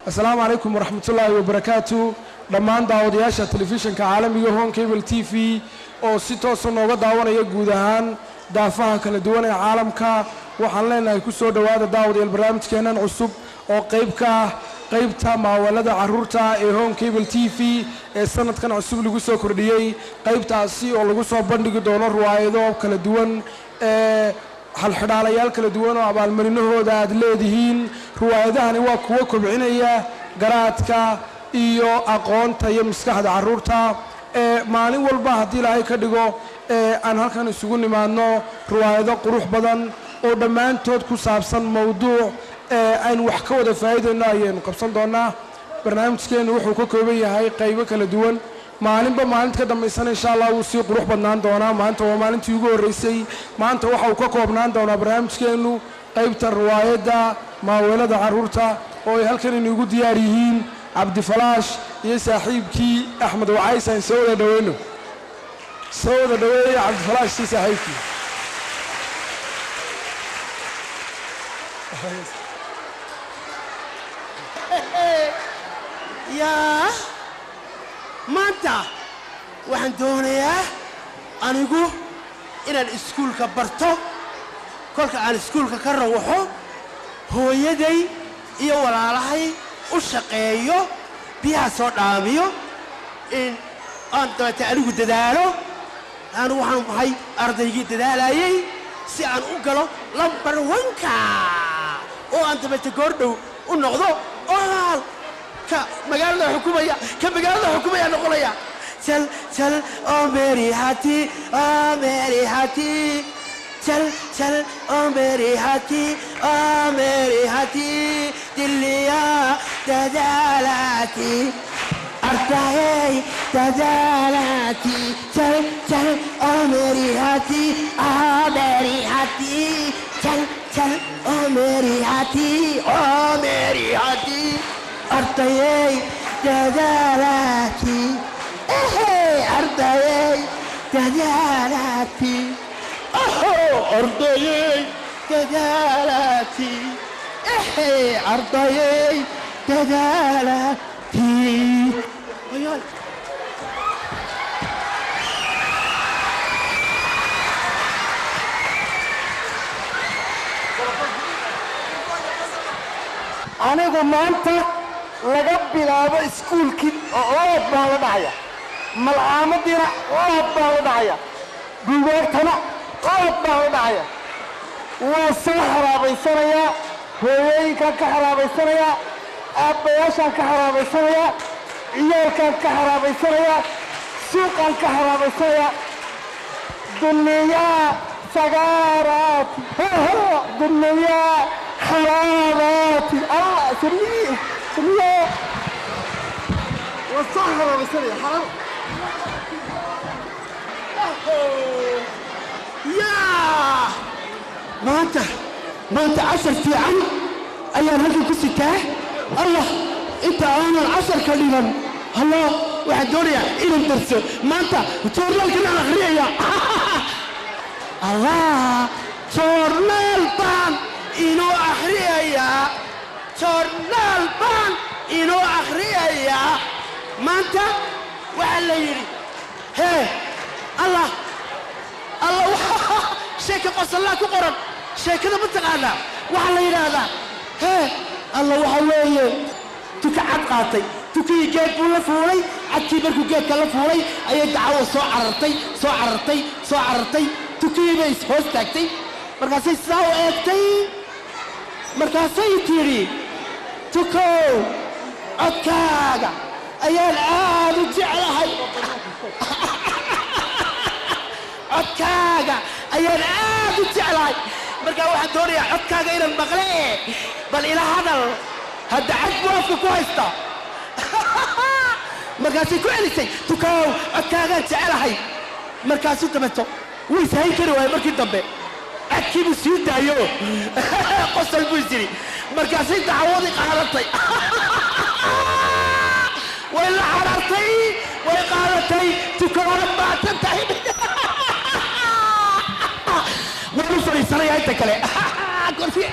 Asalaamu calaykum waraxmatullaahi wabarakaatu. Dhammaan daawadayaasha telefishinka caalamiga Horn Cable TV oo si toosa nooga daawanaya guud ahaan daafaha kala duwan ee caalamka, waxaan leenahay ku soo dhowaada, daawadayaal, barnaamijkeennan cusub oo qayb ka ah qaybta maawalada caruurta ee Horn Cable TV ee sanadkan cusub lagu soo kordhiyey, qaybtaasi oo lagu soo bandhigi doono riwaayado kala duwan ee halxidhaalayaal kala duwan oo abaalmarinahooda aad leedihiin. Riwaayadahani waa kuwo kobcinaya garaadka iyo aqoonta iyo maskaxda carruurta. Ee maalin walba, haddii Ilaahay ka dhigo, ee aan halkan isugu nimaadno riwaayado qurux badan oo dhammaantood ku saabsan mowduuc ee aynu wax ka wada faa'iidayno ayaynu qabsan doonaa. Barnaamijkeennu wuxuu ka kooban yahay qaybo kala duwan. Maalinba maalinta ka dambaysana, insha Allah, wuu sii qurux badnaan doonaa. Maanta waa maalintii ugu horreysay. Maanta waxa uu ka koobnaan doonaa barnaamijkeennu qaybta riwaayadda maaweelada carruurta oo ay halkan inugu diyaar yihiin Cabdifalaash iyo saaxiibkii Axmed Wacays. Aan soo wada dhaweyno, soo wada dhaweeya Cabdifalaash iyo saaxiibkii. Yaa, maanta waxaan doonayaa anigu inaan iskuulka barto. Kolka aan iskuulka ka rawaxo, hooyaday iyo walaalahay u shaqeeyo, biyaha soo dhaamiyo, in aan dabeete anigu dadaalo. Anigu waxaan ahay ardaygii dadaalayay si aan u galo lambar wanka oo aan dabeete goordhow u noqdo olaal ka magaalada xukumaya, ka magaalada xukumaya noqonaya. चल चल ओ मेरी हाथी, ओ मेरी हाथी, चल चल ओ मेरी हाथी, ओ मेरी हाथी, दिल्लिया dadaalati, ardayey dadaalati, चल चल ओ मेरी हाथी, ओ मेरी हाथी, चल चल ओ मेरी हाथी, ओ मेरी हाथी, ardayey dadaalati, ehe, ardayey dadaalati, oho, ardayey dadaalati, ehe, ardayey dadaalati. Ayaay. Anigu maanta laga bilaabo iskuulkii laab baan la dhacaya, malcaamadiina laab baan la dhacaya, buugaagtana laab baan la dhacaya. Waan soo xaraabaysanayaa, hooyooyinkaan ka xaraabaysanayaa, aabbayaashaan ka xaraabaysanayaa, ciyaalkaan ka xaraabaysanayaa, suuqaan ka xaraabaysanayaa. Duniyaa sagaaraati, duniyaa xaraabaati, Allah samiye samiye, waan soo xaraabaysanaya xaraam. Yaa, maanta cashar fiican ayaan halkan ku sitaa. Allah, inta aanan casharka dhigan, hallo, waxaan doonayaa inaan darso. Maanta joornaalkan aan akhriyaya. Allah, joornaal baan inoo akhriyayaa, joornaal baan inoo akhriyayaa. Maanta waxaa la yidhi, hee, Allah, Allah, sheeka qosallaa ku qoran. Sheekada ma taqaanaa? Waxaa la yidhaahdaa, hee, Allah, waxa weeye tuka cad qaatay. Tukihii geed buu la fuulay cadkii. Markuu geedka la fuulay ayay dacawo soo carartay, soo carartay, soo carartay. Tukihii bay is hoos taagtay. Markaasay sidaa u eegtay. Markaasay tidhi, "Tukow, codkaaga ayaan aad u jeclahay, codkaaga ayaan aad u jeclahay. Markaa waxaan doonayaa codkaaga inaan maqle, bal ila hadal." Hadda cad buu afka ku haystaa. Markaasay ku celisay, "Tukow, codkaagaan jecelahay." Markaasuu dabeeto wuu ishayn kari waayey. Markii dambe cadkii buu sii daayo, qosol buu is yidhi. Markaasay dacawadii qaadatay, way la carartay, way qaadatay. "Tukowaad baatan tahay." Waan u fadhiisanayaa inta kale korsi.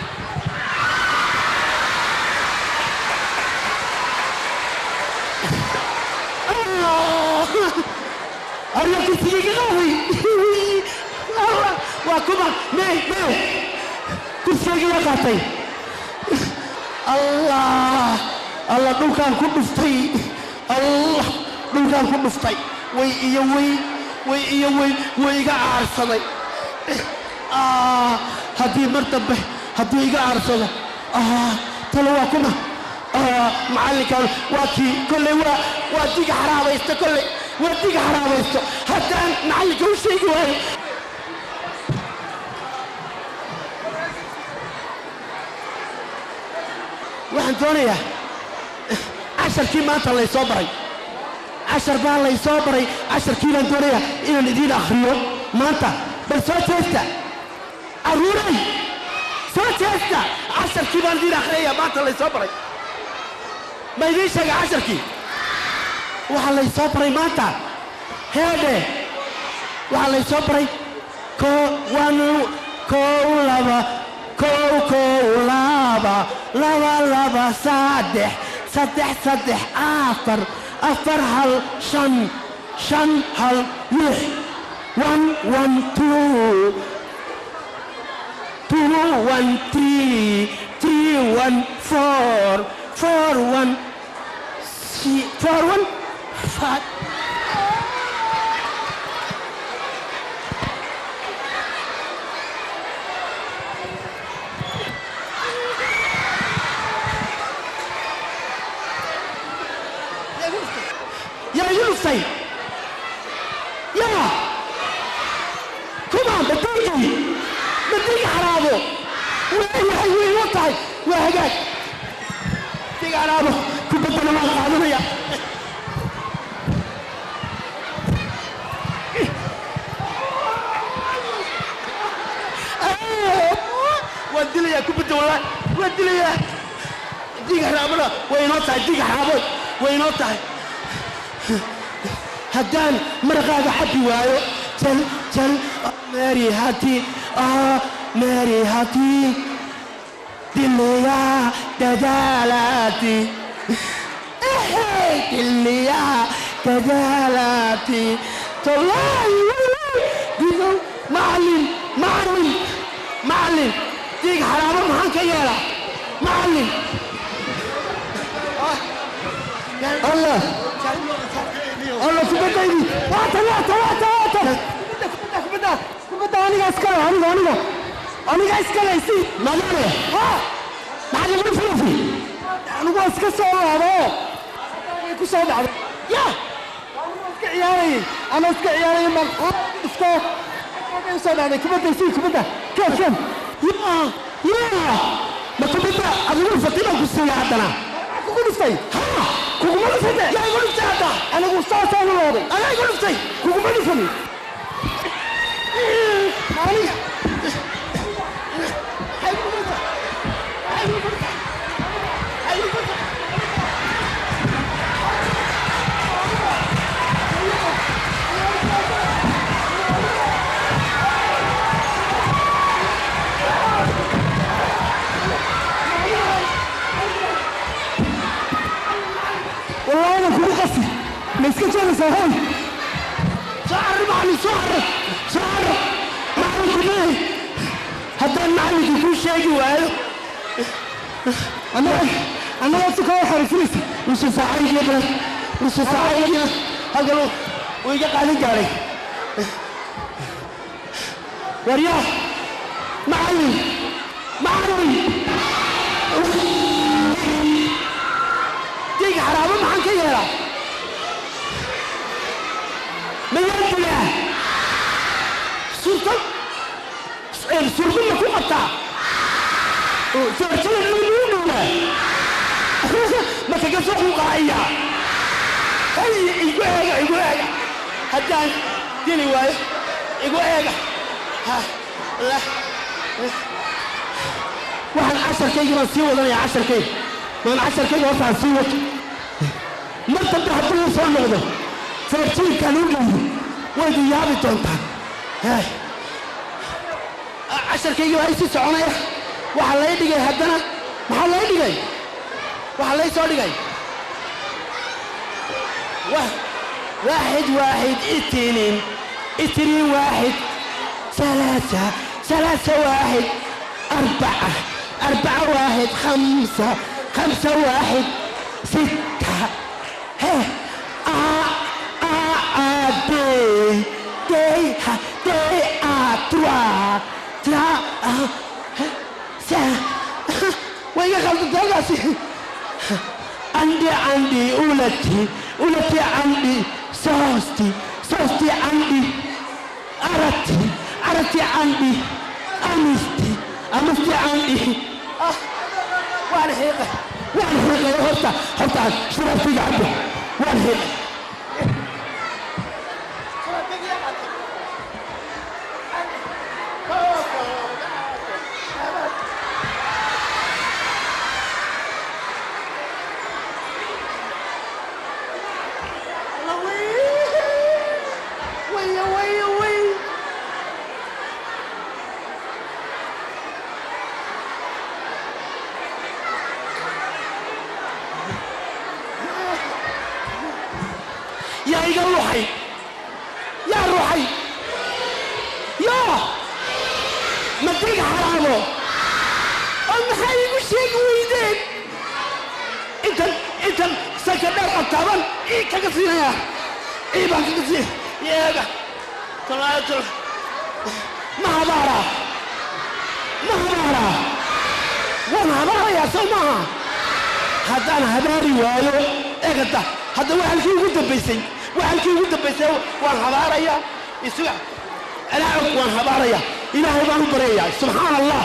Arya kursigayga qaaday. Allah, waa kuma? Mee mee kursigayga yaa qaatay? Allah, Allah, dhulkaan ku dhuftay. Allah, dhulkaan ku dhuftay. Way iyo way, way iyo way, way iga caarsaday. Haddii mar dambe hadduu iga caarsado, talo waa kuma? Macallinkan waa kii kolley, waa diga xaraabaysta, kolley waa diga xaraabaysto haddaan macallinka u sheegi waayo. Waxaan doonayaa casharkii maanta laysoo baray, cashar baa laysoo baray, casharkii baan doonayaa inaan idiin akhriyo maanta. Bal soo jeesta, carruuray, soo jeesta. Casharkii baan idiin akhriyaya maanta laysoo baray. Ma idiin sheega casharkii waxaa laysoo baray maanta? Heedhe, waxaa laysoo baray 1 1 2 1 1 2 2 2 3 3 3 4 4 1 5 5 1 6 1 1 2 2 1 3 3 1 4 4 1 4 1 5. Yaa igu dhuftay? Yaa kuma? Badigii, badiga xaraabo. Waayahay, way ila tahay, waa hagaag. Diga xaraabo kubaddana waan qaadanaya. Waan dilayaa kubadda, wallaahi waan dilayaa. Diga xaraabona way inoo tahay, diga xaraabood way inoo tahay. Haddaan maraqaaga cabbi waayo, jal jal meri hati meri hati diliya dadaalati diliya dadaalati tolaahi digo. Macallin, macallin, macallin, diig xaraabo maxaan ka yeelaa, macallin? Allah, Allah, kubadaydi waata, waata, waata, waata! Kubadda, kubadda, kubadda aniga iskale, aniga, aniga, aniga iskale, isi Madane ha. Maxaad igu fuufi? Anigu waa iska soo laabo, way ku soo dhacday. Ya anigu waa iska ciyaarayay, ana iska ciyaarayay baan iska soo dhacday kubadda. Isi kubadda, keen, keen. Ya ya, ma kubadda adigu dhufatay baan ku siiya haddana? Kugu dhuftay? Ha. Kuguma dhuftay. Yaa igu dhuftay hadda? Anigu saasaan u looday. Anaa igu dhuftay? Kuguma dhufan aniga. Wallahi inaan kugu qasi ma iska joogaysaa, hoy. Soo carri, macallin, soo carri, soo carri. Macallinku mee? Haddaan macallinka kuu sheegi waayo. Annaga, annaga si kaa xariifinaysa. Nusu saacaygiyo badan, nusu saacaygiyo halkan uu iga qaadan gaaray. Waryaa, macallin, macallin, diig xaraabo maxaan ka yeelaa? Mayaan dilaa? Surta surdu ma ku qabtaa? Soorjada dhuu dhuulaa ma kaga soo quuqaaciyaa? Hay, igu eega, igu eega. Haddaan dili waayo, igu eega. Ha la, waxaan casharkayga baan sii wadanaya, casharkayga maan, casharkayga hortaan sii wato. Mar dambe hadduu soo noqdo, feerjiinkaan u dhiibo, waydu yaabi doontaan. Casharkaygii baa isii soconaya. Waxaa lay dhigay haddana, maxaa lay dhigay? Waxaa lay soo dhigay. واحد واحد اثنين اثنين واحد ثلاثة ثلاثة واحد أربعة أربعة واحد خمسة خمسة واحد ستة ه A A A D D H D A trois trois سا ويا خلطت راسي. عندي عندي ولدتي ولدتي عندي صوصتي صوصتي عندي أردتي أردتي عندي أمستي أمستي عندي. وأنا حيقة وأنا حيقة هرتا هرتا شربتي عندي وأنا حيقة. يا إيجا روحي يا روحي يا ما تيجي حرامه أم حي وشيك ويدين أنت أنت سكر الطابن إيه كقصينا يا إيه بقى كقصينا يا بقى طلع طلع ما هبارة ما هبارة وأنا هبارة يا سلمى هذا أنا هباري وايو إيه قد هذا واحد كي يقول بيسي واحد كي يقول بيسي وان هباريا يسوع أنا وان هباريا إلهي بان بريا سبحان الله.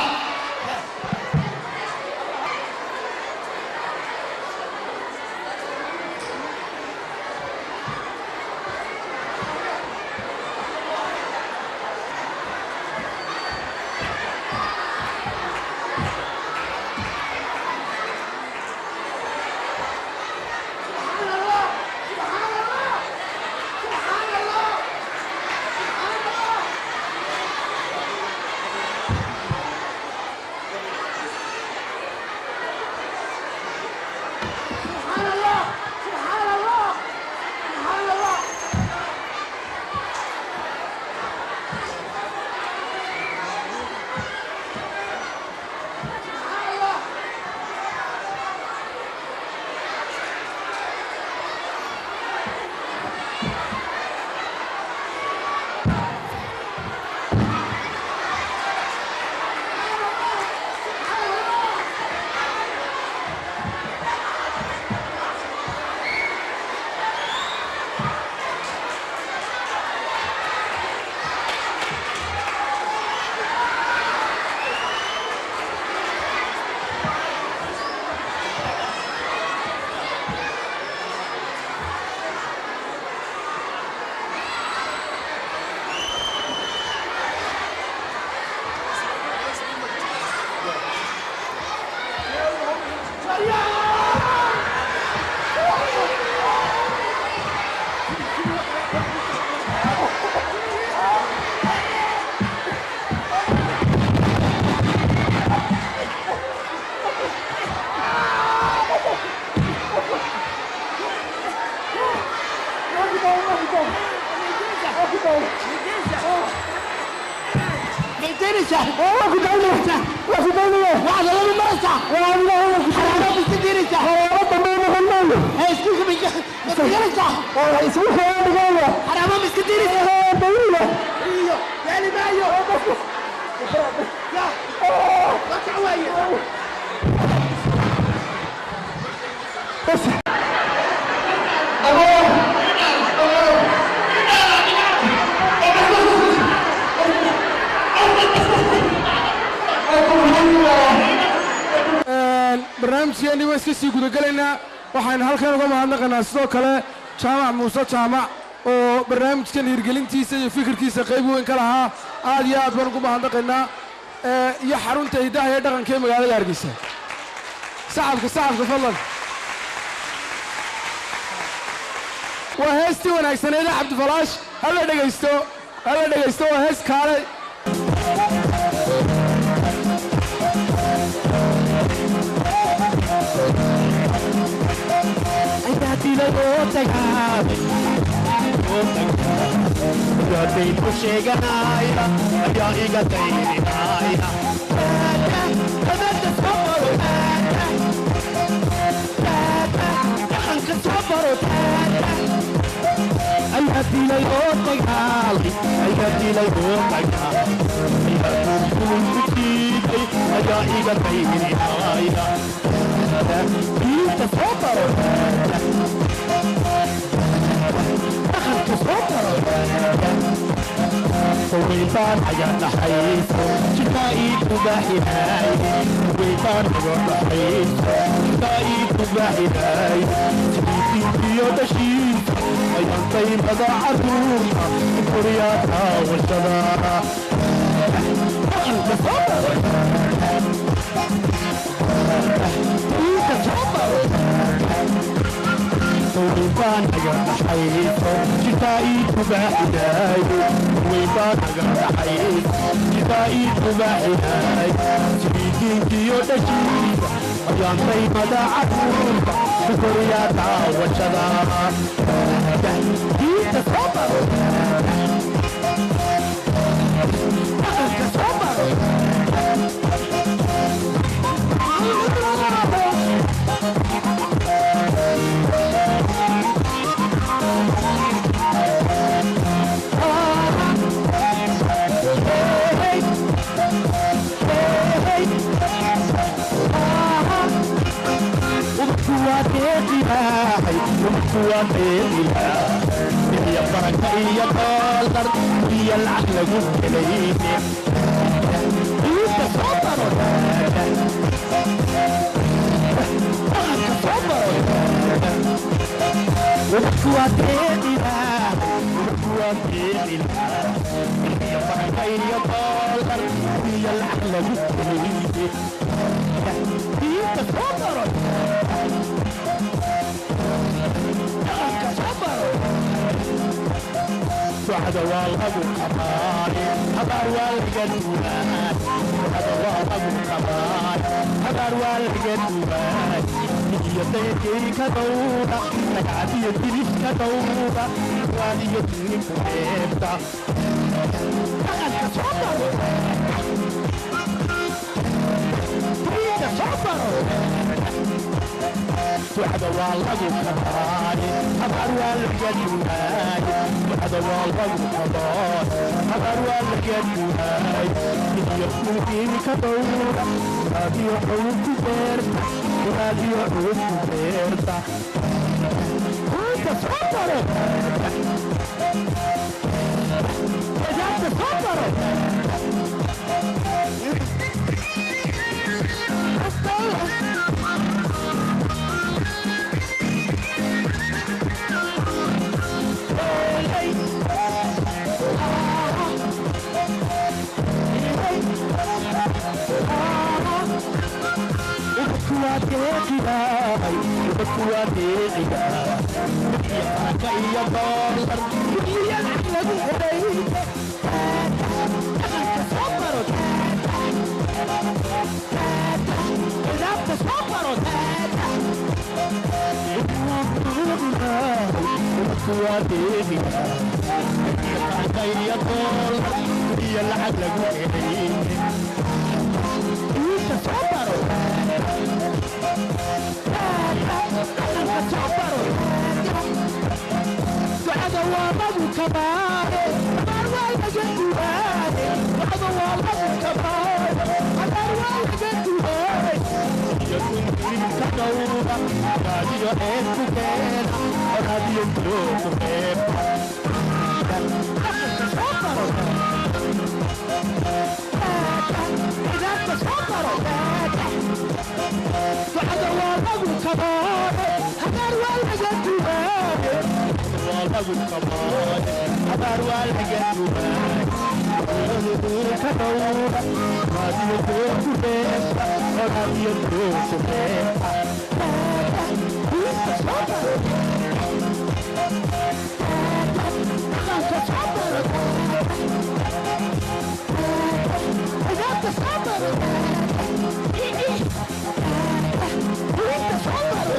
Barnaamijkeennii waan iska sii gudagelaynaa. Waxaynu halkan uga mahadnaqaynaa sidoo kale Jaamac Muuse Jaamac oo barnaamijkan hirgelintiisa iyo fikirkiisa qayb weyn ka lahaa. Aad iyo aad baan ugu mahadnaqaynaa iyo xarunta hidaha iyo dhaqanka ee magaalada Hargeysa. Sacabka sacabka fadlan. Waa heestii wanaagsaneed ee Cabdifalaash, hala dhegaysto hala dhegaysto, waa hees kaalay. oo dagaal ayaa dayd u sheeganaya ayaa iga dayrinaya Dabada soo baro dhaqanka soo baro ayaa dilay oo dagaalay ayaa dilay oo dagaal ayaa duurduur ku jiiday ayaa iga dayrinaya diinta soo baro dhaqanka soo baro Sawiibaan ayaa dhaxayso jidkaa ii tubaaxinaay sawiibaan ayaa dhaxayso jidkaa ii tubaaxinaay jidiidiyo dhashiisa ayaan qaymada carruurta guryaa daawashada dhaqanka soo baro diinta soo baro sawiibaan ayaa dhaxayso jidkaa ii tubaaxinaay sawiibaan ayaa dhaxayso jidkaa ii tubaaxinaay jidiidiyo dhashiisa ayaan qaymada carruurta ku koriyaa daawashada diinta soo baro dhaqanka soo baro iyo baraka iyo doolar iyo lacag lagu helayne diinta soo baro dhaqanka soo baro ubadku waa deeqilaa ubadku waa deeqilaa iyo baraka iyo doolar iyo lacag lagu helayne diinta soo baro dhaqanka soo baro ducada waa lagu kabaay habaar waa laga duwaay ducada waa lagu kabaay habaar waa laga duwaay iyo dayrkay ka dhowra ragcad iyo diris ka dhowra waad iyo diin ku reebta dhaqanka soo baro diinta soo baro ducada waa lagu kabaay habaar waa laga duwaay ducada waa lagu kabaay habaar waa laga duwaay iyo dhulkiin ka dhowra raadiyo culub ku beerta raadiyo culub ku beerta diinta soo baro edaabta soo baro ubadku waa deeqilaay ubadku waa deeqilaay iyo baraka iyo doolar iyo lacag lagu helay dhaqanka soo baro edaabta soo baro ubadku waa deeqilaay iyo baraka iyo doolar iyo lacag lagu helay diinta soo baro dhaqanka soo baro ducada waa lagu kabaare habaar waa laga duwaay ducada waa lagu kabaare habaar waa laga duwaay iyo kuntirin ka dhowra raadiyo eed ku keena raadiyo doo ku reebta dhaqanka soo baro idaabta soo baro ducada waa lagu kabaare habaar waa laga duwaay waa lagu kabaare habaar waa laga duwaay ka dhowra raadiyo doo ku reebta raadiyo doo ku reebta diinta soo baro dhaqanka soo baro idaabta soo baro diinta soo baro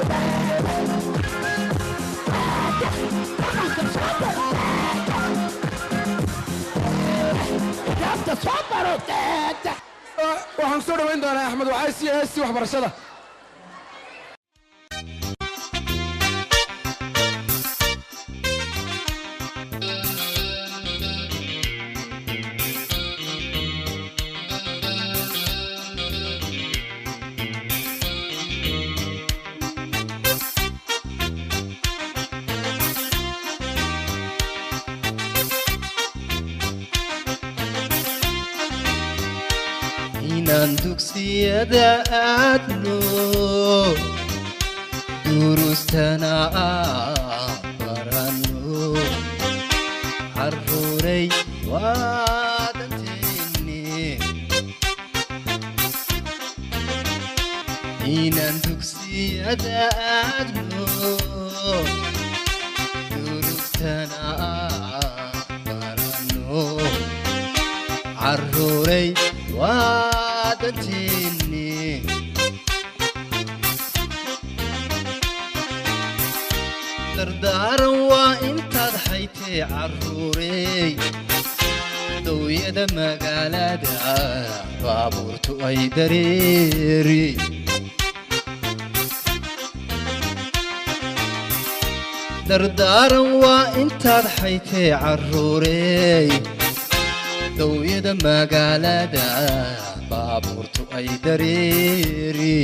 dhaqanka soo baro. Waxaan soo dhoweyn doonaa Axmed Wacaysi iyo heestii waxbarashada. Inaan dugsiyada aadno, durustana aan baranno, carruuray waa danteenne. Inaan dugsiyada aadno, durustana aan baranno, carruuray waa danteenne. Dardaaran waa intaad xaytee, carruurey, dowyada magaalada baabuurtu ay dareeri. Dardaaran waa intaad xaytee, carruurey, dowyada magaalada baabuurtu ay dareeri.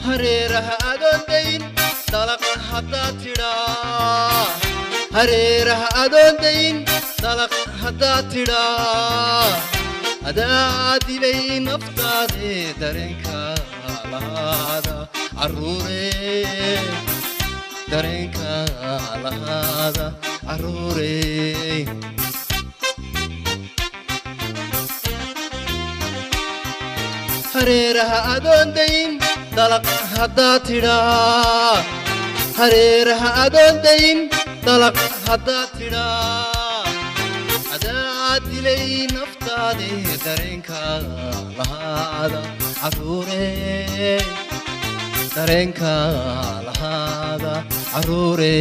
Hareeraha adoon dayn dalaqa haddaad tidhaa, hareeraha adoon dayn dalaq haddaad tidhaa, adaa dilay naftaade. Dareenka lahaada, carruure, dareenka lahaada, carruure. Hareeraha adoon dayn dalaq haddaad tidhaa, hareeraha adoon dayn dalaq haddaad tidhaa, adaa dilay naftaade. Dareenka lahaada, carruure, dareenka lahaada, carruure.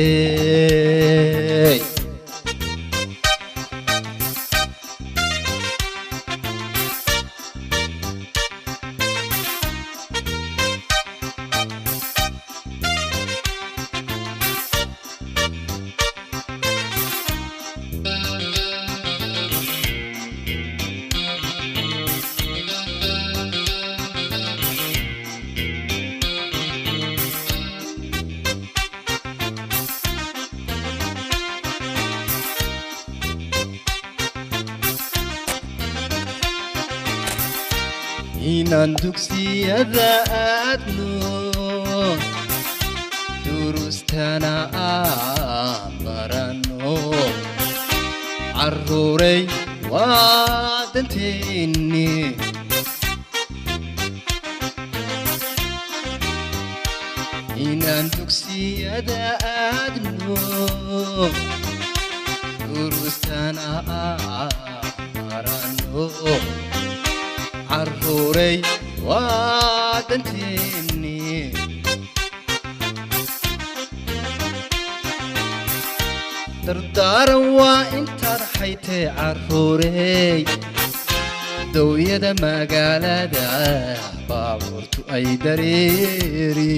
Inaan dugsiyada aadno, durustana aan baranno, carruuray waa danteenne. Inaan dugsiyada aadno, durustana aan baranno, carruuray waa danteenne. Dardaaran waa intaad xaytee, carruurey, dowyada magaalada baabuurtu ay dareeri.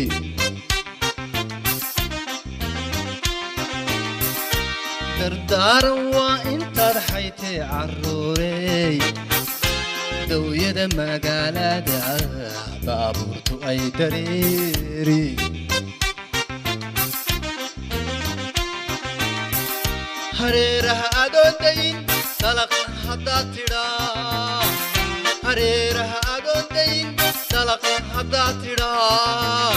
Dardaaran waa intaad xaytee, carruurey, dowyada magaalada baabuurtu ay dareeri. Hareeraha adoon dayn dalaq haddaad tidhaa, hareeraha adoon dayn dalaq haddaad tidhaa,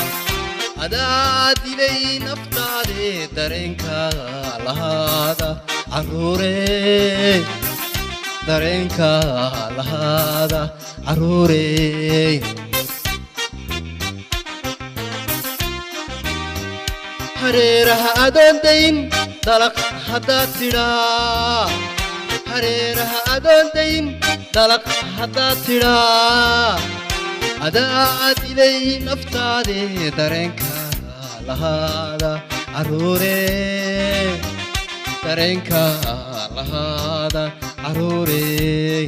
adaa dilay naftaade. Dareenka lahaada, carruure, dareenka lahaada, carruurey. Hareeraha adoon dayn dalaq haddaad tidhaa, hareeraha adoon dayn dalaq haddaad tidhaa, adaa dilay naftaade. Dareenka lahaada, carruure. Dareenka lahaada caruurey.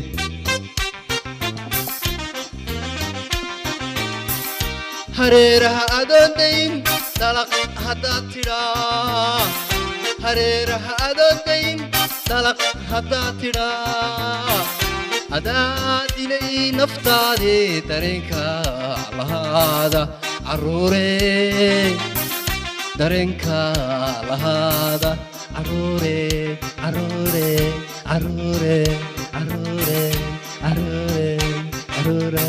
Hareeraha adoon dayn dalaq haddaad tidhaa, hareeraha adoon dayn dalaq haddaad tidhaa, adaa dilay naftaadii. Dareenka lahaada caruurey, dareenka lahaada caruure, caruure, caruure, caruure, caruure, caruure.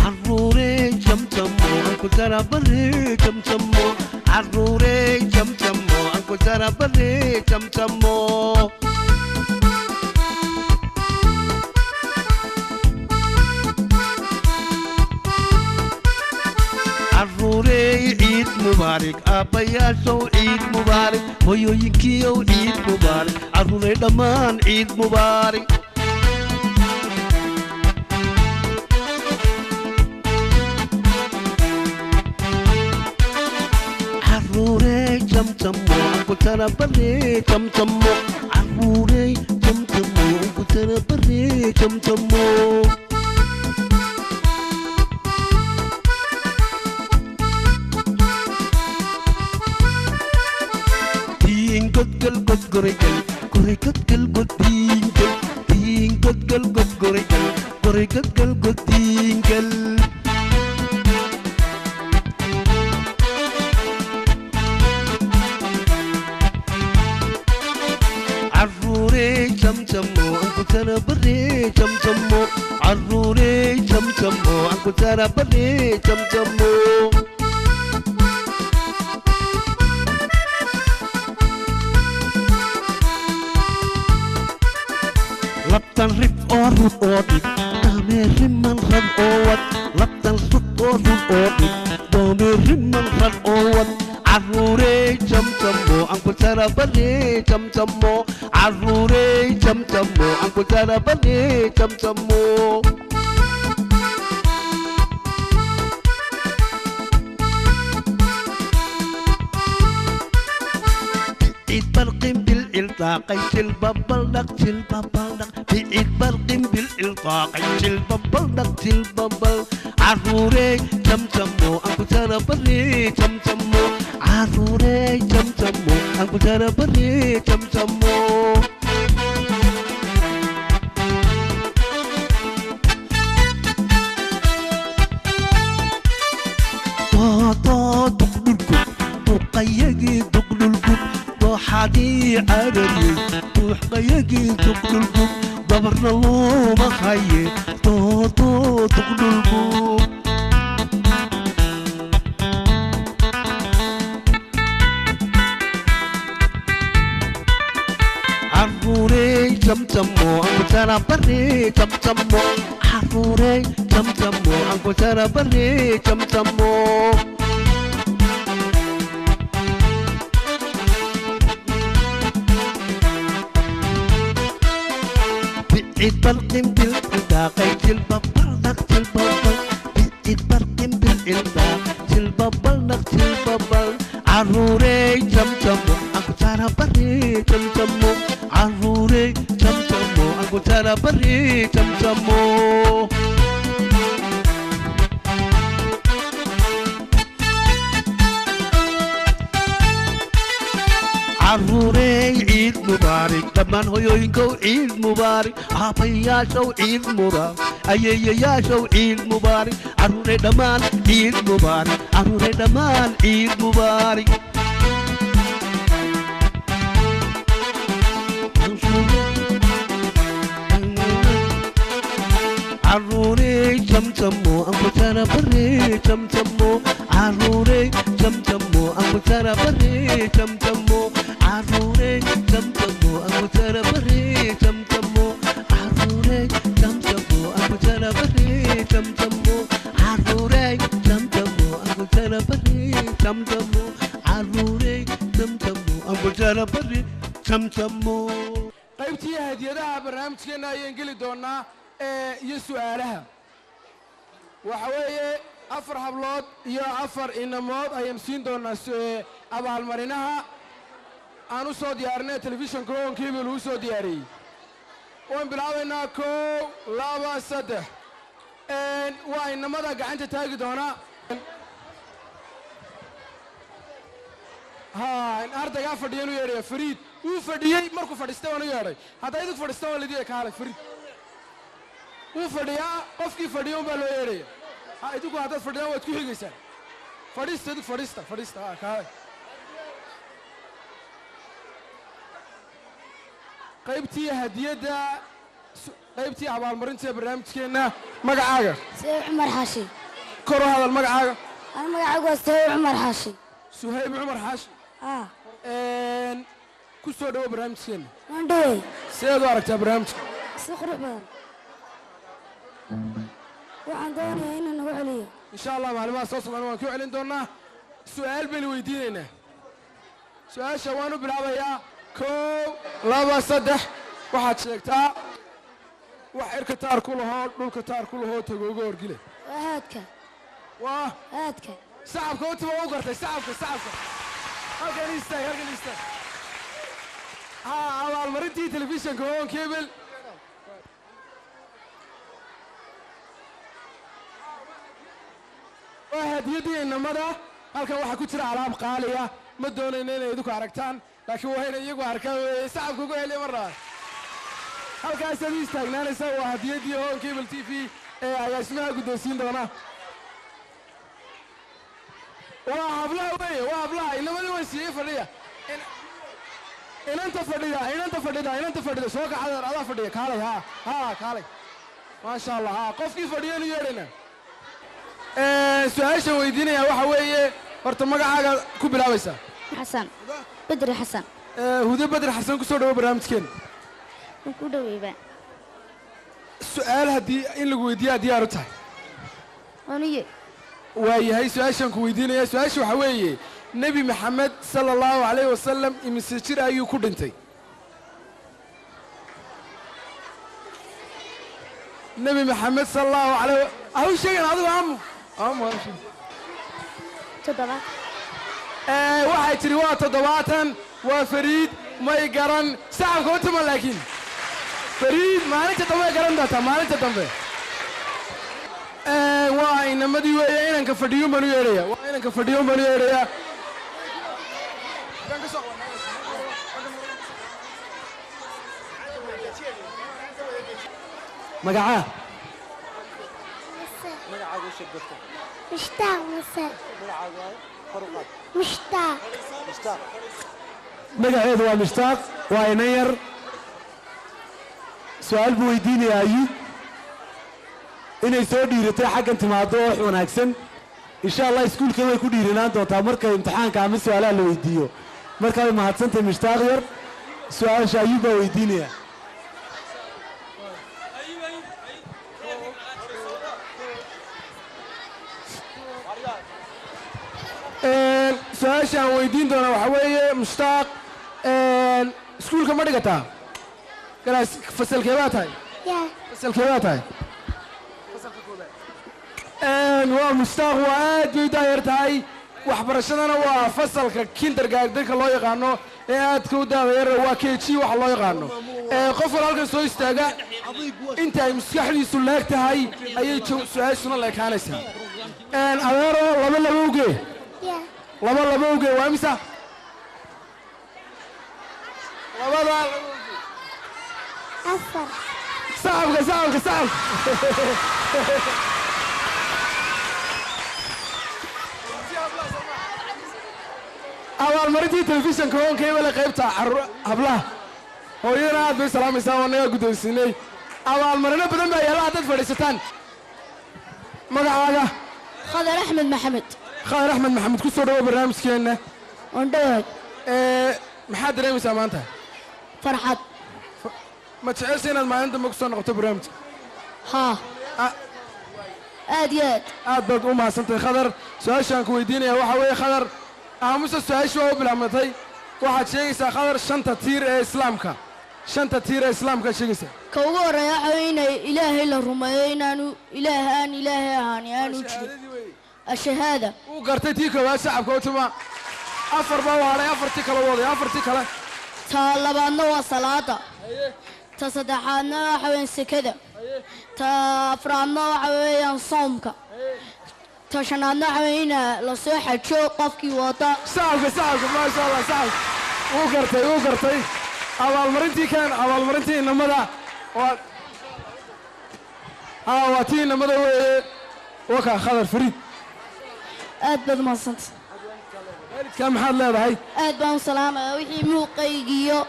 Caruurey jamjamo anku jarabare jamjamo, caruurey jamjamo anku jarabare jamjamo. Caruurey ciid mubaarig, aabbayaashow ciid mubaarig, hooyooyinkiiow ciid mubaarig, caruurey dhammaan ciid mubaarig. Caruurey jamjamo anku jarabare jamjamo, caruurey jamjamo anku jarabare jamjamo. Diin godgal godgoregal goray godgal goddiingal, diin godgal godgoregal goray godgal goddiingal. Caruurey jamjamo anku jarabare jamjamo, caruurey jamjamo anku jarabare jamjamo. Labtan rif oo rud oo dhig dameeriman rad oo wad, labtan rud oo rud oo dhig dameeriman rad oo wad. Caruurey jamjamo anku jarabare jamjamo, caruurey jamjamo anku jarabare jamjamo. Bicid barqin bilcildaaqay jilbabaldhaq jilbabaldhaq, bicid barqin bilcildaaqay jilbabaldhaq jilbabal. Caruurey jamjamo anku jarabare jamjamo, caruurey jamjamo anku jarabare jamjamo. Doodoo duqdhulgub duqayagii duqdhulgub, dooxadii carariyey duuxqayagii duqdhulgub, dabarna looma haye doodoo duqdhulgub. Caruurey jamjamo anku jarabare jamjamo, caruurey jamjamo anku jarabare jamjamo. Bicid barqin bilcildaaqay jilbabaldhaq jilbabal, bicid barqin bilcildaaq jilbabaldhaq jilbabal. Caruurey jamjamo anku jarabare jamjamo, caruurey jamjamo anku jarabare jamjamo. Caruurey ciid mubaarig, dhammaan hoyooyinkow ciid mubaarig, aabbayaashow ciid mubaarig, ayeeyayaashow ciid mubaarig, caruurey dhammaan ciid mubaarig, caruurey dhammaan ciid mubaarig. Caruurey jamjamo anku jarabare jamjamo, caruurey jamjamo anku jarabare jamjamo, caruurey jamjamo anku jarabare jamjamo, caruurey jamjamo anku jarabare jamjamo, caruurey jamjamo anku jarabare. jamjamo, caruurey jamjamo, ambujara bari jamjamo. Qaybtii hadiyadaha barnaamijkeenna ayaan geli doonaa ee iyo su'aalaha. Waxa weeye 4 hablood iyo 4 inamood ayaan siin doonaa abaalmarinaha aan u soo diyaarinay telefishanka Horn Cable uu soo diyaariyey. Waan bilaabaynaa 1 2 3. Waa inamada gacanta taagi doona. Ha, ardaygaa fadhiya inuu yeedhaya Fariid. Wuu fadhiyey, markuu fadhiistay waan u yeedhay. Haddaa idinku fadhiistaan waa laidin kaalay Fariid. Wuu fadhiyaa, qofkii fadhiya unbaa loo yeedhaya. Ha, idinku haddaad fadhidaan waad ku xigaysaan. Fadhiista idinku, fadhiista, fadhiista, ha, kaalay. Qaybtii hadiyadda, qaybtii abaalmarinta ee barnaamijkeenna. Magacaaga? Suhayb Cumar Xaashi. Kor u hadal magacaaga. Ana magacaygu waa Suhayb Cumar Xaashi. Suhayb Cumar Xaashi. Haa. Ku soo dhawo barnaamijkeenna. Waan dhawey. Sideed u aragtaa barnaamijka? Si qurux badan. Waxaan doonayaa inaan nagu celiyo. Insha Allah maalimaha soo socdaan waan ku celin doonaa. Su'aal baynu weydiinaynaa. Su'aasha waan u bilaabayaa. 1 2 3. Waxaad sheegtaa wax cirka taar ku lahoo, dhulka taar ku lahoo, tagoogo horgile. Waa haadka. Waa haadka. Sacabka u tiba u gartay, sacabka, sacabka. Halkan istaag, halkan istaag. Ha, abaalmarintii telefishanka Horn Cable. Waa hadiyaddii inamada. Halkan waxaa ku jira alaab qaaliya. Ma doonayno inay idinku aragtaan, laakiin waa inay iyagu arkaan weeye. Sacabka ugu heliya mar labaad. Halkaasaad u istaagnaanaysaa. Waa hadiyaddii Horn Cable TV ee agaasimaha guddoonsiin doona. Waa hablaha weeye, waa hablaha. Inamadii way siiyey fadhiya. Inanta fadhida, inanta fadhida, inanta fadhida. Soo kacada, adaa fadhiya. Kaalay, haa, haa, kaalay. Maasha Allah, haa. Qofkii fadhiya inu yeedhayna. Su'aasha weydiinaya waxa weeye, horta magacaaga ku bilaabaysaa? Xasan. Badri Xasan. Hude Badri Xasan, ku soo dhawo barnaamijkeena. Waan ku dhaweybaa. Su'aal haddii in lagu weydiiyaa diyaar u tahay? Aniye. Waa yahay su'aashaan ku weydiinaya. Su'aasha waxa weeye, Nebi Maxamed sala allahu calayhi wasalam imise jir ayuu ku dhintay? Nebi Maxamed sala allahu calayhi ha u sheegin adigu, aamu. Aamu, ha u sheegin. 7. Waxay tidhi waa 70. Waa Fariid, may garan. Sacabka u tuma laakiin. Fariid maalinta dambe ay garan doontaa, maalinta dambe. Waa inamadii weeye, inanka fadhiyuun baan u yeedhaya. Waa inanka fadhiyuun baan u yeedhayaa. Magacaa? Mushtaaq Muse. Mushtaaq. Magaceedu waa Mushtaaq, waa inan yar. Su'aal buu weydiinayaa Ayuub. Inay soo dhiiratay xaggan timaado wax wanaagsan. Insha Allah iskuulka way ku dhiiranaan doontaa marka imtixaanka ama su'aalaha la weydiiyo. Marka way mahadsantahay Mushtaaq yar. Su'aasha Ayuub baa weydiinaya. Su'aasha aan weydiin doonaa waxa weeye, Mushtaaq, iskuulka ma dhigataa? Galaas fasalkee baa tahay? Yaa. Fasalkee baa tahay? Waa Mushtaaq, waa aad bay u daayar tahay. Waxbarashadana waa fasalka kindergartenka loo yaqaano ee aadka u daada yar, waa KG waxa loo yaqaano. Qof wal halkan soo istaaga inta ay maskaxdiisu leeg tahay ayay su'aashuna leekaanaysaa. Adeero, 2 2 uge. Yaa. 2 2 uge waa imisa? Labada laba uge. 4. Sacabka, sacabka, sacabka. Abaalmarintii telefishanka Horn Cable qaybta hablaha. Hooyadana aad bay salaamaysaa, waa nagaa guddoonsiinay. Abaalmarino badan baa yaalla haddaad fadhiisataan. Magacaaga? Khadar Axmed Maxamed. Khadar Axmed Maxamed, ku soo dhawo barnaamijkeenna. Waan dhawahay. Maxaad dareemaysaa maanta? Farxad. Ma jeceshay inaad maalin dambe ku soo noqoto barnaamijka? Haa. Aad iyo aad. Aad baad u mahadsantahay Khadar. Su'aashaan ku weydiinaya waxa weeye, Khadar, Aamusa, su-aashu waa u bilaabmatay. Waxaad sheegaysaa, Khadar, shanta tiir ee Islaamka. Shanta tiir ee Islaamka sheegaysaa. Ka ugu horreeya waxa weeye inay Ilaahay la rumeeyo, inaanu Ilaah aan Ilaahay ahaan aanu jirin, ashahaada. Uu gartay tii koowaad. Shacabka u tuma. Afar baa u hadhay, afartii kale waday, afartii kale. Ta labaadna waa salaada, ta saddexaadna waxa weeyaan sekada, ta afraadna waxa weeyaan soomka, ta shanaadna waxa weeye ina la soo xajo qofkii wada. Shacabka, shacabka, maasha Allah, shacabka. Wuu gartay, wuu gartay. Abaalmarintii keen, abaalmarintii inamada. Waa haa, waa tii inamada weeye. Waka Khadar Fariid. Aad baad umahadsanta. Waalidkaa maxaad leedahay? Aad baan u salaamaya, wixii muuqaygiyo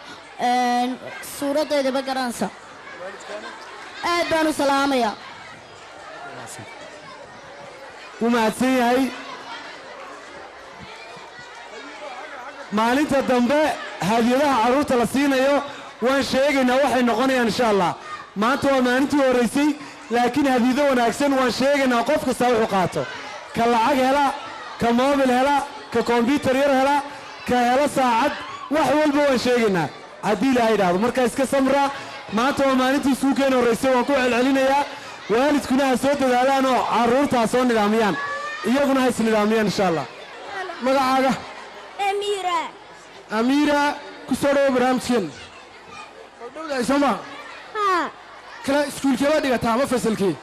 suuraddeydaba garanaysa aad baan u salaamayaa. Wuu mahadsan yahay. Maalinta dambe hadiyadaha carruurta la siinayo waan sheegaynaa waxay noqonayaan, insha Allah. Maanta waa maalintii horraysay, laakiin hadiyado wanaagsan waan sheegaynaa. Qof kasta wuxuu qaato, ka lacag hela, ka moobil hela, ka kombyutar yar hela, ka hela saacad, wax walba waan sheegaynaa haddii Ilaahay idhaahdo. Marka iska samra, maanta waa maalintii suukeena horraysay. Waan ku celcelinayaa, waalidkuna ha soo dadaalaan oo carruurta ha soo nidaamiyaan, iyaguna ha isnidaamiyaan, insha Allah. Magacaaga? Amira. Amiira, ku soo dhawo barnaamijkeen. Waa dhowdahay, soo maa? Haa. Kala iskuulkee baad dhigataa ama fasalkee?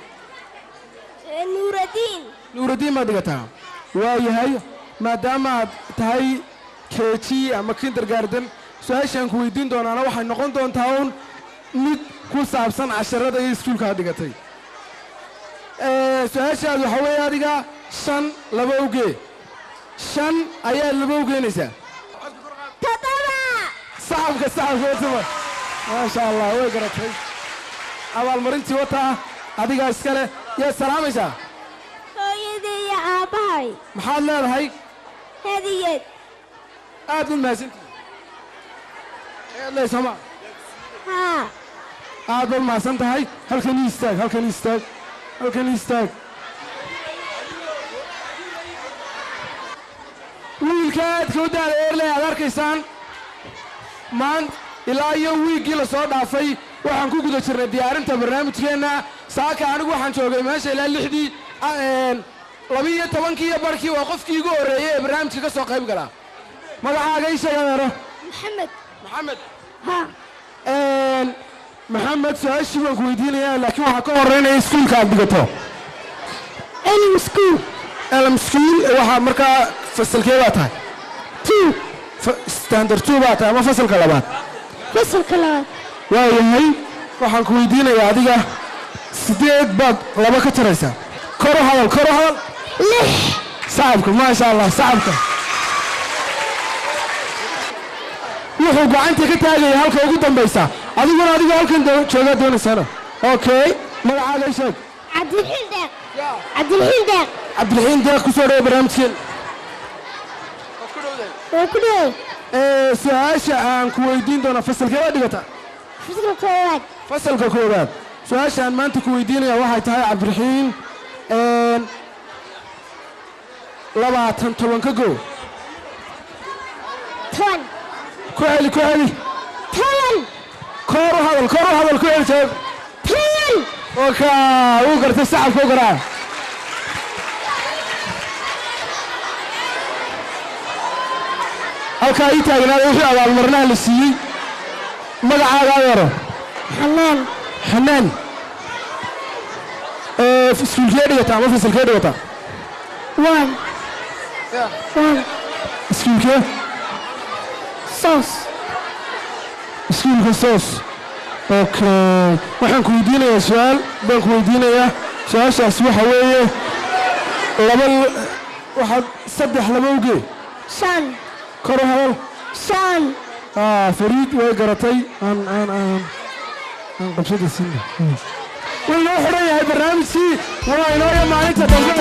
Nuuraddiin. Nuuraddiin baad dhigataa. Waa yahay, maadaama aad tahay KG ama kindergarten, su-aashaan ku weydiin doonaana waxay noqon doontaa uun mid ku saabsan casharada iyo iskuulka aad dhigatay. Su-aashaad waxaa weeye, adiga shan laba ugee. Shan ayaad laba ugeynaysaa. 7. Saxabka, saxabka watuma. Maasha Allah, way garatay. Abaalmarintii wataa, adigaa iska leh. Yaad salaamaysaa? Hooyadii iyo aabbahay. Maxaad leedahay? Hadiyad. Aad u mahadsantihi ayaad leedahay, sooma? Haa. Aad baad mahadsan tahay. Halkan ii istaag, halkan ii istaag, halkan ii istaag. Wiilka aadka u daada eerley aad arkaysaan, maanta ilaa iyo wiiggii lasoo dhaafay waxaan ku guda jirnay diyaarinta barnaamijkeenna. Saaka anigu waxaan joogay meesha ilaa 6dii, 12kii iyo barkii. Waa qofkii igu horreeyey ee barnaamijka ka soo qayb galaa. Magacaaga ii sheeg, adeero. Maxamed. Maxamed? Haa. Maxamed, su-aashii baan ku weydiinayaa, laakiin waxaa ka horreynaya iskuulka aad dhigato. Elm School. Elm School. Waxaa markaa fasalkee baa tahay? 2. Standard 2 baa tahay ama fasalka labaad? Fasalka labaad. Waayahay, waxaan ku weydiinayaa adiga, 8 baad 2 ka jaraysaa. Kor u hadal, kor u hadal. 6. Sacabka, maasha Allah, sacabka. Wuxuu gacanta ka taagaya halka ugu dambaysa. Adiguna, adigoo halkan joogaa doonaysana. Okay, magacaaga ii sheeg. Cabdilxiin Deeq. Cabdilxiin Deeq. Cabdiraxiin Deeq, ku soo dhawo barnaamijkeen. Waa ku dhow. Su-aasha aan ku weydiin doona, fasalkee baad dhigataa? Fasalka koowaad. Fasalka koowaad. Su-aasha aan maanta ku weydiinaya waxay tahay, Cabdiraxiin, 20 10 ka go. 10. Ku celi, ku celi. 10. Kor u hadal, kor u hadal, ku celi jawaab. 10. Oka, wuu gartay. Sacabka u garaa. Halkaa ii taagnaada wixii abaalmarinaha la siiyey. Magacaaga, adeero? Xanaan. Xanaan, iskuulkee dhigataa ama fasalkee dhigataa? 1. 1. Iskuulkee? Sos. Iskuulka SOS. Okay, waxaan ku weydiinayaa su-aal baan ku weydiinayaa. Su-aashaas waxa weeye, laba waxaad saddex laba ugee. 5. Kor u hadal. 5. Fariid, way garatay. Aan qabsada siina. Wuu inoo xidhan yahay barnaamijkii. Waa inooya maalinta dambe.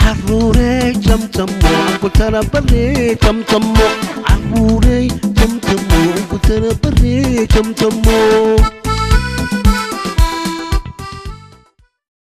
Caruurey jamjamo kutana bare, jamjamo caruurey jamjamo kutana bare, jamjamo.